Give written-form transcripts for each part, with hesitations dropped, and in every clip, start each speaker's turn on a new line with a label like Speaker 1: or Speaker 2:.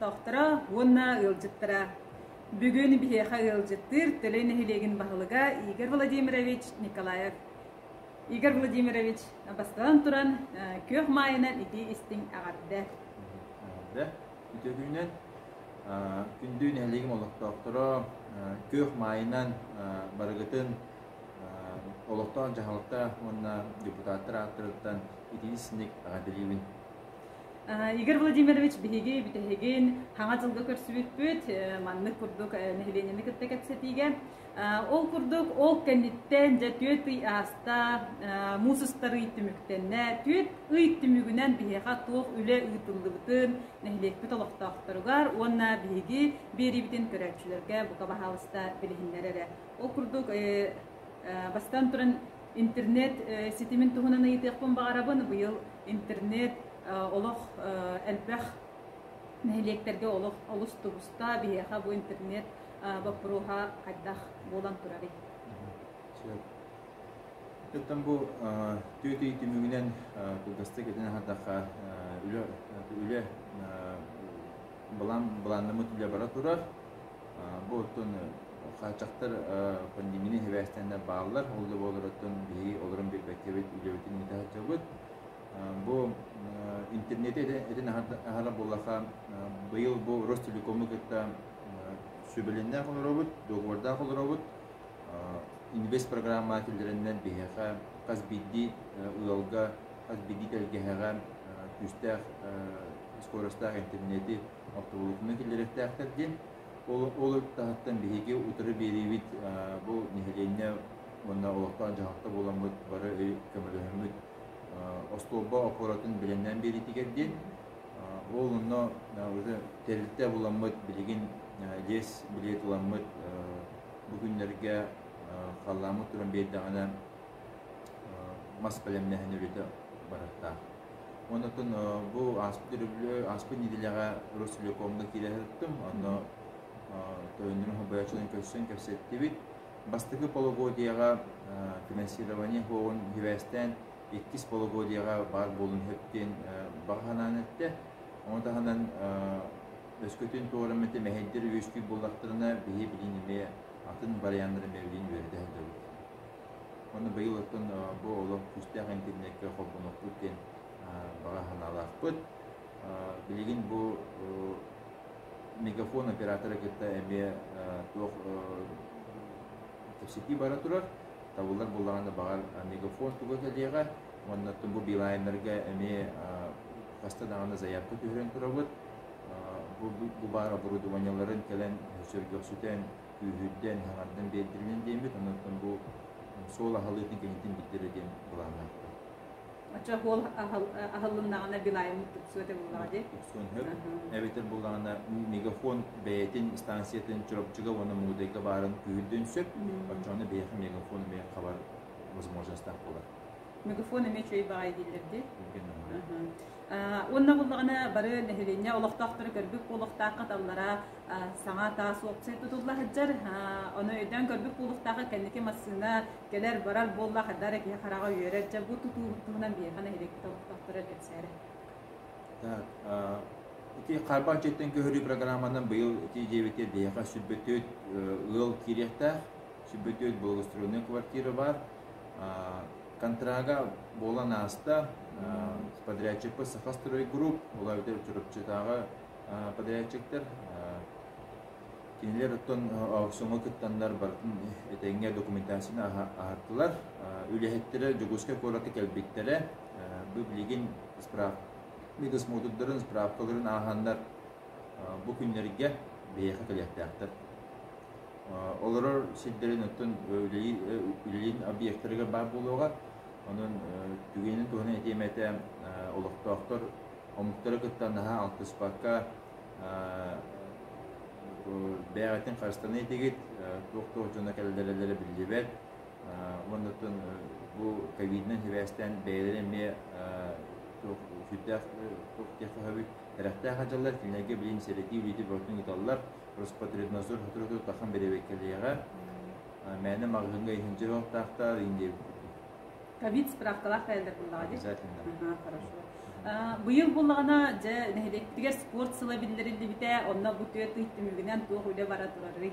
Speaker 1: олохтоохторо уонна ыалдьыттара. Бүгүн биһиэхэ ыалдьыттыыр Төлөй нэһилиэгин баһылыга Игорь Владимирович Николаев. Игорь Владимирович, бастатан туран, күөх маайынан итии истиҥ эҕэрдэ.
Speaker 2: Эҕэрдэ. Үтүө күнүнэн. Күндү нэһилиэгим олохтоохторо, күөх маайынан барыгытын олохтоох дьаһалта уонна депутаттар ааттарыттан итии-истиҥник эҕэрдэлиибин.
Speaker 1: Игорь Владимирович биһиги бүтэһигин хаҥа дьылга көрсүбүппүт, маннык курдук нэһилиэнньэни кытта кэпсэтиигэ. Ол курдук, ол кэнниттэн дьэ 4 ый ааста, муус устар ый түмүктэннэ. 4 ый түмүгүнэн биһиэхэ туох үлэ ыытыллыбытын нэһилиэкпит олохтоохторугар уонна биһиги биэриибитин көрөөччүлэргэ бука баһаалыста билиһиннэр эрэ. Ол курдук, бастатан туран, интернет ситимин туһунан ыйытыахпын баҕарабын. Быйыл интернет олох элбэх нэһилиэктэргэ олох олус тубуста. Биһиэхэ бу интернет боппуруоһа хайдах буолан турарый?
Speaker 2: Оттон бу түөрт ый түмүгүнэн кылгастык этэн аһардахха, үлэ, үлэ былаан, былааннаммыт үлэ бара турар. Бу оттон хааччахтар пандемияны сибээстэннэр бааллар. Ол да буоллар оттон биһиги олорон биэрбэккэбит үлэбитин ыыта сылдьабыт. Бу интернети этин аһара буоллаха, быйыл бу Ростелекому кытта сүбэлэннээх олоробут, договордаах олоробут. Инвест программа киллэрэннэр биһиэхэ хас биирдии ыалга, хас биирдии тэлгэһэҕэ күүстээх скоростаах интернети оптоволокно киллэриэхтээхтэр диэн. Ол, ол таһыттан биһиги утары биэриибит бу нэһилиэнньэ уонна олохтоох дьаһалта буоламмыт бары көмөлөһөммүт остуолба опоратын бэлэмнээн биэриитигэр диэн. Ол онно уже тэрилтэ буламмыт билигин лес билиэт ыламмыт бу күннэргэ халлааммыт туран биэрдэҕинэ мас бэлэмнээһин үлэтэ барыахтаах. Онтон бу ааспыт өрөбүлү ааспыт нэдиэлэҕэ Ростелекомҥа киирэ сырыттым. Онно тойоннорун холбооччуларын көрсөн кэпсэттибит. Бастакы полугодиеҕа финансирование суоҕун сибээстээн иккис полугодиеҕа баар буолун сөп диэн баҕа санаан эттэ. Ону таһынан өскөтүн туора эмэтэ мэһэйдэр үөскүүр буоллахтарына биһи билин эмиэ атын варианнары эмиэ билин үөрэтэ сылдьабыт. Уонна быйыл оттон бу олох күүстээх интернеккэ холбонуохпут диэн баҕа санаалаахпыт. Билигин бу мегафон оператора кытта эмиэ туох кэпсэтии бара турар. Табыллар буоллаҕына баҕар мегафон туга кэлиэҕэ. Уонна бу билайннарга эмиэ хаста даҕаны заявка түһэрэн турабыт. Бу, бу баар оборудованиеларын кэлэн сөргөхсүтэн күүһүрдэн, хаҥардан биэрдиринэн диэммит, онон бу суол аһыллыытын кэнниттэн биирдэрэ диэн былааннаахпыт.
Speaker 1: Оччо суол аһыллыннаҕына билайыммыт тупсуо этэ буоллаҕа дии.
Speaker 2: Тупсуон сөп. Эбэтэр буоллаҕына мегафон бэйэтин станциятын Чурапчыга уонна Мугудайга баарын күүһүрдүөн сөп. Оччоҕуна биһиэхэ мегафон эмиэ хабар возможностаах буолар.
Speaker 1: Мегафон эмиэ үчүгэй баҕайы дииллэр дии. Уонна буоллаҕына бары нэһилиэнньэ олохтоохтору көрбүт буолуохтаахха таллара саҥа таас уопсай тутулла сылдьар. Ону өйдөөн көрбүт буолуохтаахха кэнники массыына кэлэр барар буолла хайдах эрэ киһи хараҕа үөрэр. Дьэ бу тутуу туһунан биһиэхэ нэһилиэкпит олохтоохторо кэпсээрэ.
Speaker 2: Так, ити хаарбах дьиэттэн көһөрүү программанан быйыл ити дьиэбитигэр биһиэхэ 104 ыал киириэхтээх. 104 благоустроенная квартира баар. Контрага буолан ааста. Подрядчикпыт Сахастройгрупп, ол эбэтэр Чурапчытааҕы подрядчиктар. Кинилэр оттон аукциоҥҥа кыттаннар барытын этэҥҥэ документацияны аһартылар. Үлэһиттэрэ Дьокуускай куоракка кэлбиттэрэ. Бу билигин медосмотрдарын, справкаларын ааһаннар бу күннэргэ биһиэхэ кэлиэхтээхтэр. Олорор сирдэрин оттон үлэлиир объектарыгар баар буолуоҕа. Онон түгэнин туһунан этиэм этэ, олохтоохтор омуктары кытта наһаа алтыспакка бэйэҕитин харыстаныы этигит, туох-туох дьоно кэлэллэрэ биллибэт. Уонна оттон бу ковидынан сибээстээн бэйэлэрэ эмиэ туох сүрдээх туох диэххэ сөбүй, сэрэхтээх сылдьаллар, кинилэргэ билигин сэрэтии үлэтин бөҕөтүн ыыталлар. Роспотребнадзор сотору улахан бэрэбиэркэлиэҕэ. Мээнэ маҕаһыыҥҥа иһинчэ уохтаахтар, иин диэбит курдук.
Speaker 1: Ковид справкалаах кэлэллэр буоллаҕа дии?
Speaker 2: Обязательно.
Speaker 1: Ага, хорошо. Быйыл буоллаҕына, дьэ, нэһилиэкпитигэр спорт сыла биллэриллибитэ, онно бу 4 ый түмүгүнэн туох үлэ бара турарый?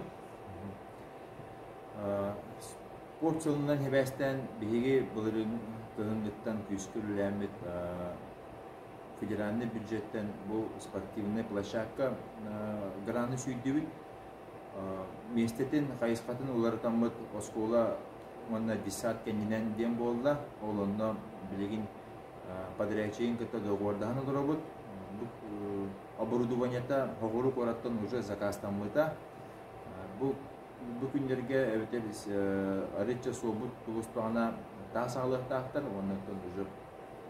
Speaker 2: Спорт сылынан сибээстээн биһиги былырыын кыһыҥҥыттан күүскэ үлэлээммит федеральнай бюджеттэн бу спортивнай площадка граны сүүйдүбүт. Миэстэтин, хайысхатын уларытаммыт оскуола уонна детсад кэннинэн диэн буолла. Ол онно билигин подрядчигын кытта договордаһан олоробут. Бу оборудованиета Хоҕуру куораттан уже заказтаммыта. Бу бу күннэргэ эбэтэр арыычча суолбут тулустаҕына таас аҕалыахтаахтар уонна уже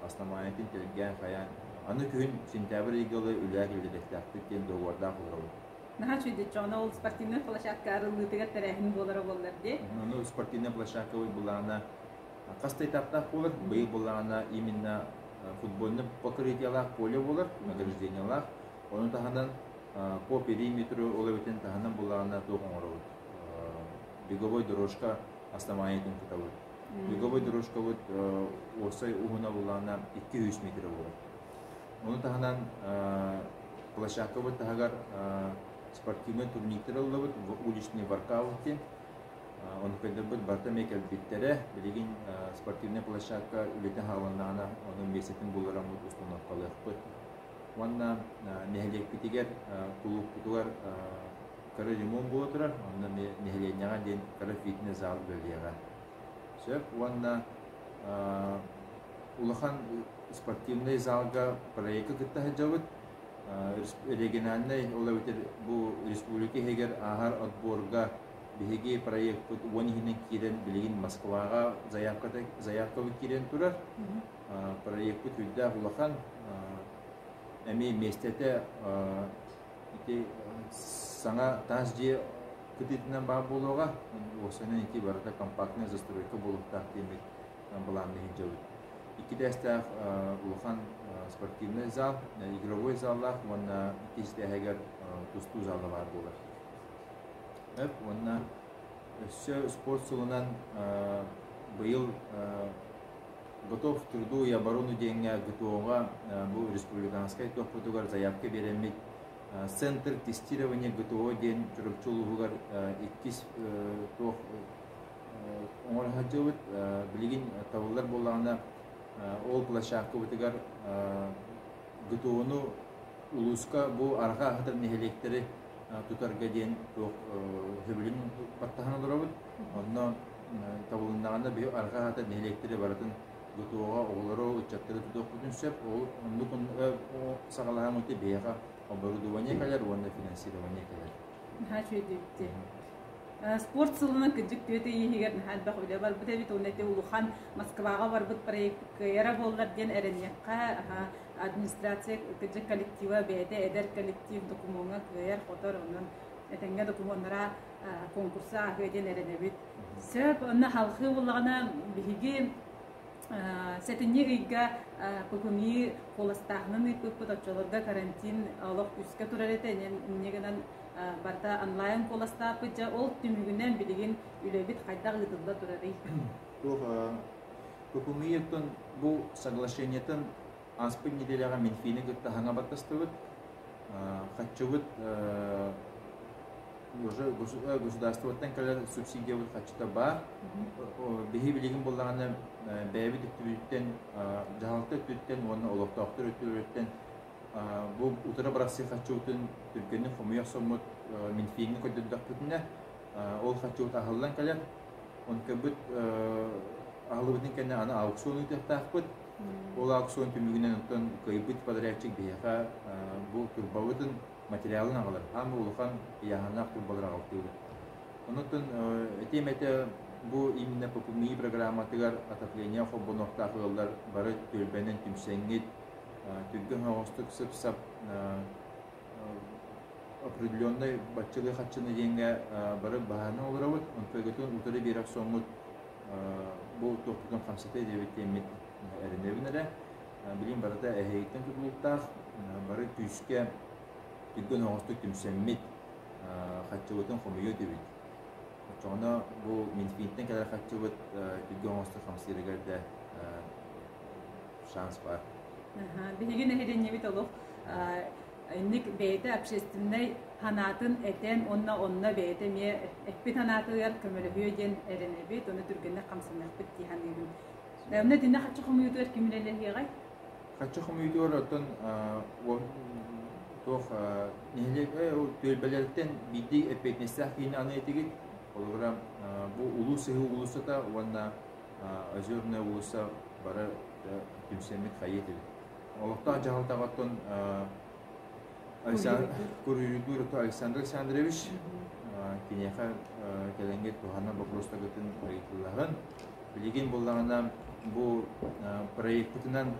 Speaker 2: основаниетын тэлгээн хайаан аны күһүн сентябрь ыйга ылы үлэҕэ киллэриэхтээхпит диэн договордаах олоробут.
Speaker 1: Наһаа үчүгэй Ону ол спортивнай площадка арыллыытыгар тэрээһин буолара буоллар дии.
Speaker 2: Ону спортивнай площадка былаана хас да этаптаах буолар. Быйыл былаана именно футбольный покрытиелаах поле буолар, награждениелаах. Ону таһынан по периметру ол эбэтин таһынан былаана туох оҥоробут. Беговой дорожка основаниетын кутабыт. Беговой дорожкабыт уопсай уһуна былаана 200 метр буолар. Ону таһынан площадкабыт таһыгар спортивнай турниктар ыллыбыт, уличный воркаут диэн. Ону көрдөрбүт барыта эмиэ кэлбиттэрэ. Билигин спортивнай площадка үлэтэ хааланнаҕына, ону миэстэтин буллараммыт установкалыахпыт. Уонна нэһилиэкпитигэр, кулууппутугар кыра ремонт буола турар. Онно эмиэ нэһилиэнньэҕэ диэн кыра фитнес-зал үлэлиэҕэ. Сөп. Уонна улахан спортивнай залга проекка кытта сылдьабыт. Региональнай, ол эбэтэр бу республика иһигэр ааһар отборга биһиги проекпыт 10 иһинэн киирэн билигин Москваҕа заявката заявкабыт киирэн турар. Проекпыт үрдээх улахан. Эмиэ миэстэтэ ити саҥа таас дьиэ кытыытынан баар буолуоҕа. Уопсайынан ити барыта компактная застройка буолуохтаах диэммит былаанна сылдьабыт. Икки этээстээх улахан спортивнай зал, игровой заллаах уонна иккис этээһигэр тустуу зала баар буолар. Уонна өссө спорт сылынан быйыл Готов к труду и оборону диэҥҥэ ГТО-ҕа бу республиканскай туохпутугар заявка биэрэммит Центр тестирования ГТО диэн Чурапчы улууһугар иккис туох оҥоро сылдьыбыт. Билигин табыллар буоллаҕына ол площадкабытыгар ГТО-ну улууска бу арҕаа аһытар нэһилиэктэри тутарга диэн туох сөбүлүн баттаһан олоробут. Онно табылыннаҕына биһи арҕаа аһытар нэһилиэктэри барытын ГТО-ҕа оҕолору, ыччаттары тутуохпутун сөп. Ол оннук саҕалаһан биһиэхэ оборудование кэлэр уонна финансирование кэлэр.
Speaker 1: Наһаа үчүгэй Спорт сылынан кырдьык түөрт ый иһигэр наһаа элбэх үлэ барбыт эбит. Уонна ити улахан Москваҕа барбыт проект кыайара буоллар диэн эрэниэххэ. Администрация кырдьык коллектива бэйэтэ эдэр коллектив докумуоҥҥа кыайар-хотор, онон этэҥҥэ докумуоннара конкурса ааһыа диэн эрэнэбит. Сөп, онно халхыы буоллаҕына биһиги сэтинньи ыйга ППМИ куоластааһынын ыыппыппыт, оччолорго карантин олох күүскэ турар этэ, инньэ гынан барыта онлайн куоластааппыт. Дьэ, ол түмүгүнэн билигин үлэбит хайдах ыытылла турарый?
Speaker 2: Туох ППМИ-ттан бу соглашениетын ааспыт неделяҕа Минфини кытта хаҥа баттастыбыт. Хаччыбыт уже государствоттан кэлэр субсидиябыт хаччыта баар. Биһи билигин буоллаҕына бэйэбит өттүбүтүттэн, дьаһалта өттүттэн уонна олохтоохтор өттүлэриттэн бу утары бырахсыы хаччыбытын түргэнник хомуйа охсоммут Минфиҥҥэ көрдөрдөхпүтүнэ, ол хаччыбыт аһыллан кэлэр. Онтукабыт аһыллыбытын кэннэ аны аукцион ыытыахтаахпыт. Ол аукцион түмүгүнэн оттон кыайбыт подрядчик биһиэхэ бу турбабытын материалын аҕалар. Хаама улахан ыйааһыннаах турбалары аҕалтыыбыт. Онон этиэм этэ бу именно ППМИ программатыгар отопление холбонуохтаах ыаллар бары түөлбэнэн түмсэҥҥит түргэн соҕустук сып-сап определенный баччылыы хаччыны диэҥҥэ бары баһааны олоробут. Онтуйгутун утары биэрэ охсоҥҥут бу туохпутун хамсатыа диэбит диэммит эрэнэбин эрэ. Билигин барыта эһигиттэн тутулуктаах, бары күүскэ түргэн оҕостук түмсэммит хаччыбытын хомуйуо этибит. Оччоҕуна бу Минфинтэн кэлэр хаччыбыт түргэн оҕостук хамсыырыгар да шанс баар.
Speaker 1: Биһиги нэһилиэнньэбит олох инник бэйэтэ общественнай санаатын этэн уонна онно бэйэтэ эмиэ эппит санаатыгар көмөлөһүө диэн эрэнэбит, ону түргэнник хамсаныахпыт дии саныыбын. Онно итиннэ хаччы хомуйуутугар ким үлэлэһиэҕэй?
Speaker 2: Хаччы хомуйуутугар оттон туох нэһилиэк түөлбэлэриттэн биирдии эппиэтинэстээх киһини аны этигит. Холобура, бу Улуу Сыһыы уулуссата уонна Озерная уулусса бары түмсэммит хайыы этибит. Олохтоох дьаһалтаҕа оттон Куруйдуур Александр Александрович киниэхэ кэлэҥҥэ туһана боппуруостаргытын ыйытыллаһын. Билигин буллаҕына бу проекпытынан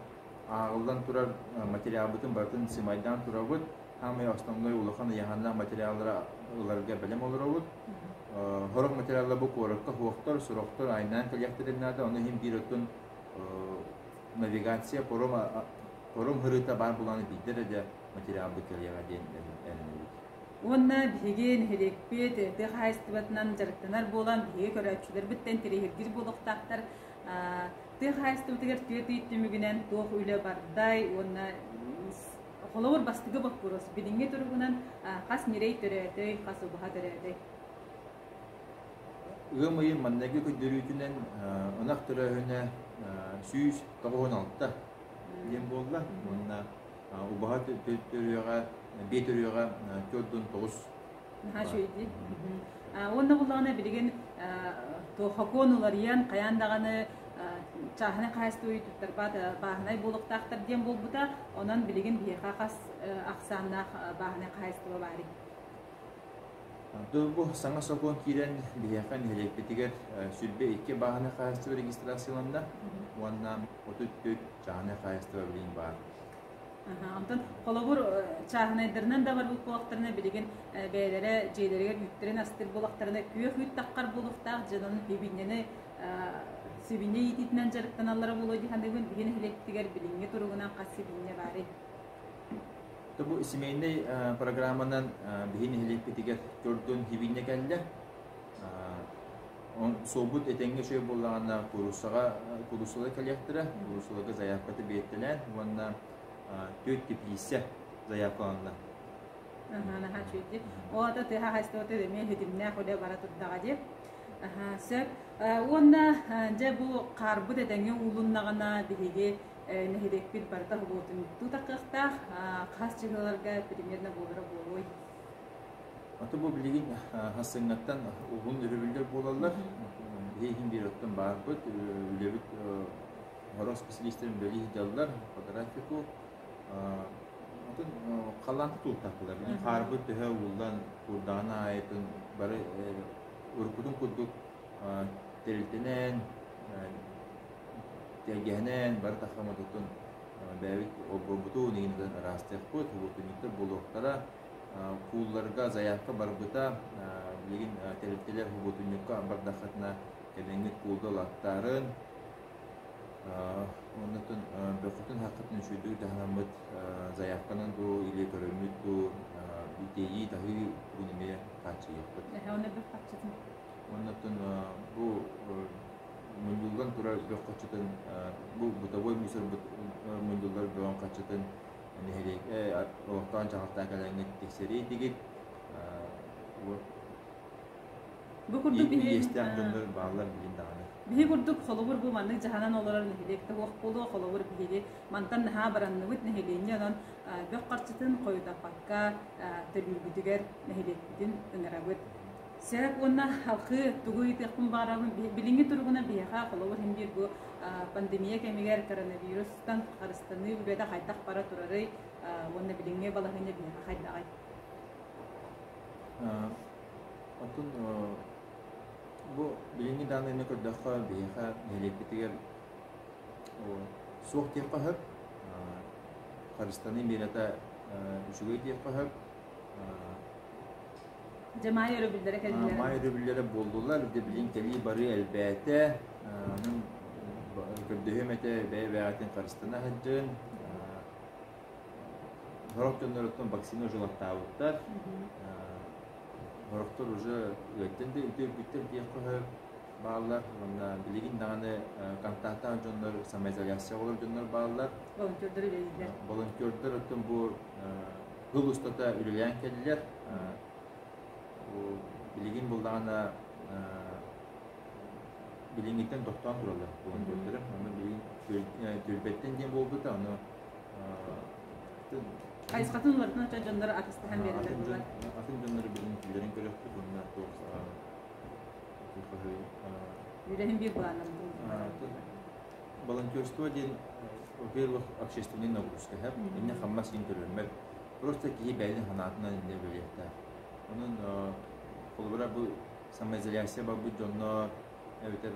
Speaker 2: ааҕыллан турар материалбытын барытын сымайдаан турабыт. Саамай основной улахан ыйааһыннаах материаллары ыларга бэлэм олоробут. Сорох материаллар бу куоракка суохтар, сорохтор айнаан кэлиэхтэрин наада. Ону иһин биир оттон навигация паром паром һырыыта баар буолан биирдэ эрэ дьэ материалбыт кэлиэҕэ диэн эрэнэбит.
Speaker 1: Уонна биһиги нэһилиэкпит тыа хаһаайыстыбатынан дьарыктанар буолан, биһиги көрөөччүлэрбиттэн интэриэһиргиир буолуохтаахтар. Тыа хаһаайыстыбатыгар түөрт ый түмүгүнэн туох үлэ бардай уонна холобур бастакы боппуруос билиҥҥи туругунан хас ньирэй төрөөтөй, хас убаһа төрөөтөй?
Speaker 2: Ыам ыйын маннайгы көрдөрүүтүнэн ынах төрөөһүнэ 196 диэн буолла уонна убаһа төрүөҕэ биэ төрүөҕэ 49.
Speaker 1: Наһаа үчүгэй дии. Уонна буллаҕына билигин сокуон уларыйан хайаан даҕаны чааһынай хаһаайыстыба туттарбат бааһынай буолуохтаахтар диэн буолбута. Онон билигин биһиэхэ хас ахсааннаах бааһынай хаһаайыстыба баарый?
Speaker 2: Бу саҥа сокуон киирэн биһиэхэ нэһилиэкпитигэр 22 бааһынай хаһаайыстыба регистрацияланна уонна 34 чааһынай хаһаайыстыба билигин баар.
Speaker 1: Онтон холобур чааһынайдарынан да барбыт буоллахтарына билигин бэйэлэрэ дьиэлэригэр үүттэрин астыыр буоллахтарына күөх үүт таххар буолуохтаах дьонун сибинньэни сибинньэ иитиитинэн дьарыктаналлара буолуо дии саныыбын. Биһи нэһилиэкпитигэр билиҥҥи туругунан хас сибинньэ баарый?
Speaker 2: Бу семейнэй программанан биһи нэһилиэкпитигэр төрдүн сибинньэ кэллэ. Суолбут этэҥҥэ үчүгэй буоллаҕына кууруссаҕа кууруссалар кэлиэхтэрэ. Кууруссаларга заявката биэртэлээн уонна түөрт теплица заявкаланна.
Speaker 1: Наһаа үчүгэй. Ол ата тыа хаһаайыстыбата эмиэ ситимнээх үлэ бара турдаҕа дии. Сөп. Уонна дьэ бу хаарбыт этэҥҥэ уулуннаҕына биһиги нэһилиэкпит барыта уһугуотунньуктуу таххыахтаах. Хас чыһыыларга примерно буолара буолуой?
Speaker 2: Аты бу билигин хассыҥҥаттан уһун өрөбүллэр буолаллар. Биһи иһин биир оттон баарбыт, үлэбит сорох специалистэрин үлэлии сылдьаллар по графику. Атын халлаан тутултаахтылар. Хаарбыт төһө ууллан куурдаҕын аайытын бары уруккутун курдук тэрилтэнэн, тэлгэһэнэн бары таххаммытыттан бэйэбит олбуорбутун иҥинэн ыраастыахпыт, угутунньуктар буолуохтара. Куулларга заявка барбыта, билигин тэрилтэлэр субуотунньукка бардаххытына кэлэҥҥит куулга ылаттаарын, оннуттан бөххүтүн-хаххытын үчүгэйдик дьаһанаммыт заявканан дуу или көрөммүт дуу тиэйии таһыы тугун эмиэ хааччыйыахпыт.
Speaker 1: Онно бөх харчытын?
Speaker 2: Оннуттан бу мунньуллан турар бөх харчытын бу бытовой мусорбут мунньуллар бөҕүн харчытын нэһилиэк олохтоон дьаһалта кэлэҥҥит тиксэрии
Speaker 1: Бу курдук биһи
Speaker 2: иэстээх дьоннор бааллар билин даҕаны.
Speaker 1: Биһи курдук холобур бу маннык дьаһанан олорор нэһилиэк да суох буолуо, холобур биһиги мантан наһаа баранныбыт нэһилиэнньэ онон бөх харчытын хойутаппакка төлүүргүтүгэр нэһилиэкпитин ыҥырабыт. Сөп уонна халхыы тугу ыйытыахпын баҕарабын билиҥҥи туругунан биһиэхэ холобур иһин биир бу пандемия кэмигэр коронавирустан харыстаныы үлэтэ хайдах бара турарый уонна билиҥҥи балаһыанньа биһиэхэ хайдаҕый?
Speaker 2: Оттон бу билиҥҥи дааннайны көрдөххө биһиэхэ нэһилиэкпитигэр суох диэххэ сөп, харыстаныы миэрэтэ үчүгэй диэххэ сөп.
Speaker 1: Дьэ маай өрөбүллэрэ кэллилэр.
Speaker 2: Маай өрөбүллэрэ буоллулар. Дьэ билигин кэлии барыы элбээтэ. Онон көрдөһүөм этэ бэйэ-бэйэҕитин харыстана сылдьын. Сорох дьонноруттан вакцина уже ылаттаабыттар. Сорохтор уже ыалдьан да үтүөрбүттэр диэххэ сөп. бааллар. Уонна билигин даҕаны контактаах дьоннор, самоизоляция олорор дьоннор бааллар.
Speaker 1: Волонтердар үлэлииллэр.
Speaker 2: Волонтердар оттон бу сыл устата үлэлээн кэллилэр. Билигин буллаҕына билиҥҥиттэн тохтоон тураллар волонтердары. Ону билигин түөлбэттэн диэн буолбута, ону
Speaker 1: Хайысхатын уларытан оччо дьоннор атастаһан биэрэллэр буолар.
Speaker 2: Атын дьоннору билигин киллэрэн көрүөхпүт уонна туох
Speaker 1: Үлэһин биир былааннарын
Speaker 2: Волонтерство диэн, во-первых, общественный нагрузка, инне хамнас иин төлөммөт. Просто киһи бэйэтин санаатынан инне үлэлиэхтээх. Онон холобура бу самоизоляция барбыт дьонно эбэтэр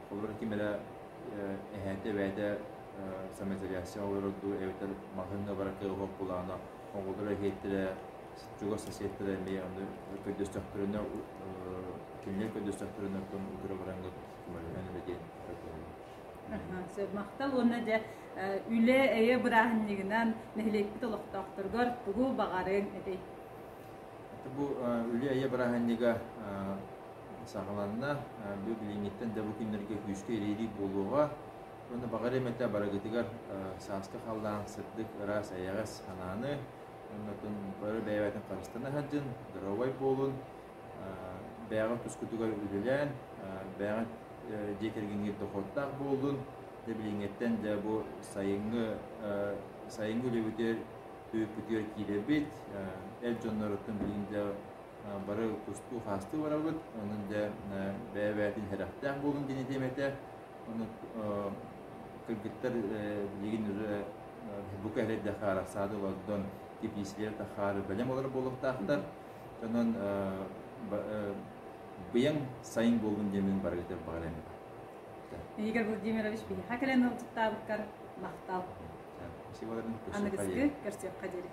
Speaker 2: холобура ким эрэ эһээтэ эбээтэ самоизоляция олорор дуу эбэтэр маҕаһыыҥҥа барар кыаҕа булаана оҕолоро иһиэттэрэ чугас соседтара эмиэ ону көрдөстөхтөрүнэ кинилэр көрдөстөхтөрүнэ оттон утары бараҥҥыт көмөлөһөн эрэ диэн
Speaker 1: Сөп, махтал уонна дьэ үлэ эйэ бырааһынньыгынан нэһилиэкпит олохтоохторугар тугу баҕарыаҥ этэй?
Speaker 2: Бу үлэ эйэ бырааһынньыга саҕаланна. Бу билиҥҥиттэн да бу күннэргэ күүскэ ириэрии буолуоҕа. Уонна баҕар эмэтэ барыгытыгар сааскы халлаан сырдык, ыраас, эйэҕэс санааны, оннотун бары бэйэбэтин харыстана сылдьын, доруобай буолун, бэйэҕит тускутугар үлэлээн, бэйэҕит дьиэ кэргэҥҥит дохуоттаах буоллун. Дьэ билиҥҥиттэн дьэ бу сайыҥҥы сайыҥҥы үлэбитигэр түбүкпүтүгэр киирэбит. Эр дьонноруттан билигин дьэ бары кустуу-хаастыы барабыт. Онон дьэ бэйэ-бэйэтин сэрэхтээх буолун диэн этиэм этэ. Ону кыргыттар билигин уже бука эрэйдэхэ арахсаады олордон теплицэлэр тахаары бэлэм олорор буолуохтаахтар. Онон быйаҥ сайын буоллун диэммин барыгытыгар баҕарыам этэ.
Speaker 1: Игорь Владимирович биһиэхэ кэлэн ыалдьыттаабыккар махтал.
Speaker 2: Спасибо.
Speaker 1: Аныгыскы көрсүөххэ диэри.